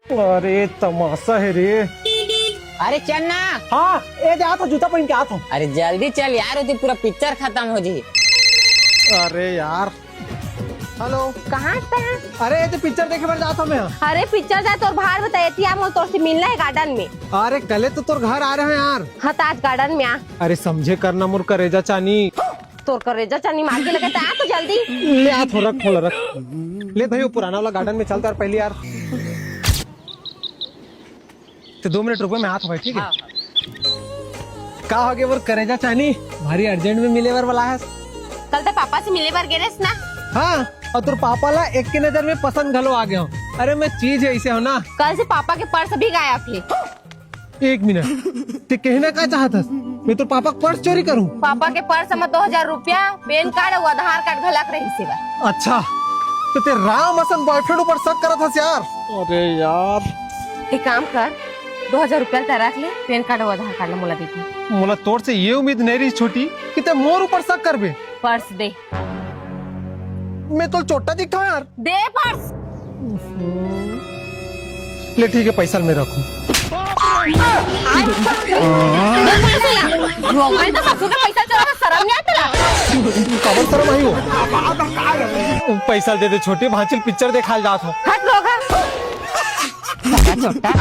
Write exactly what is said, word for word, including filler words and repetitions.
अरे तमाशा हे रे। अरे चल ना। हाँ, ए दे आत हों, जूता पहिन के आत हों। अरे जल्दी चल यार, ओती पूरा पिक्चर खतम हो जही। अरे यार। हेलो। कहाँ हस तैं? अरे ए दे पिक्चर देखे बर जात हों मैं। अरे पिक्चर जाए तोर भार बताए थी यार, मोला तोर से मिलना हे गार्डन में। अरे कले तो तोर घर आए रहेंव यार। हाँ त आज गार्डन में आ। अरे समझे कर ना मोर करेजा चानी। तोर करेजा चानी मार के लगे त आ तो जल्दी। ले आत हों, रख, फोन रख। ले भाई, वो पुराना वाला गार्डन में चल त यार पहली यार। त दो मिनट रुक, मैं आत हों भाई, ठीक हे? हाँ। का हो गे मोर करेजा चानी, भारी अर्जेंट में मिले बर बलाए हस। कल त पापा से मिले बर गे रहेस ना। हाँ, अउ तोर पापा ला एक के नजर में पसंद घलो आ गे हों। अरे मैं चीज हे अइसे हों ना। कल से पापा के पर्स भी गायब हे। एक मिनट, तैं कहना का चाहत हस? मैं तोर पापा के पर्स चोरी करहूँ? पापा के पर्स में दो हजार रुपया, पैन कार्ड अउ आधार कार्ड घलक रहिस हे। अच्छा, त तैं राम असन बॉयफ्रेंड ऊपर शक करत हस यार। अरे यार। एक काम कर, दो हजार रुपया ल तैं रख ले, पैन कार्ड अउ आधार कार्ड ला मोला दे दे। मोला तोर से ये उम्मीद नहीं रहिस छोटी कि तैं मोर ऊपर शक करबे। पर्स दे। मैं तो चोट्टा दिखथों यार। दे पर्स। ले ठीक हे, पैसा ल मैं रखहूँ। रोगन तो ससुर के पैसा चोरा, शरम नहीं आत हे? काबर शरम आही वो? पैसा ल दे दे छोटी, भांची ल पिक्चर देखाय ल जात हों। हट रोगन। चोट्टा।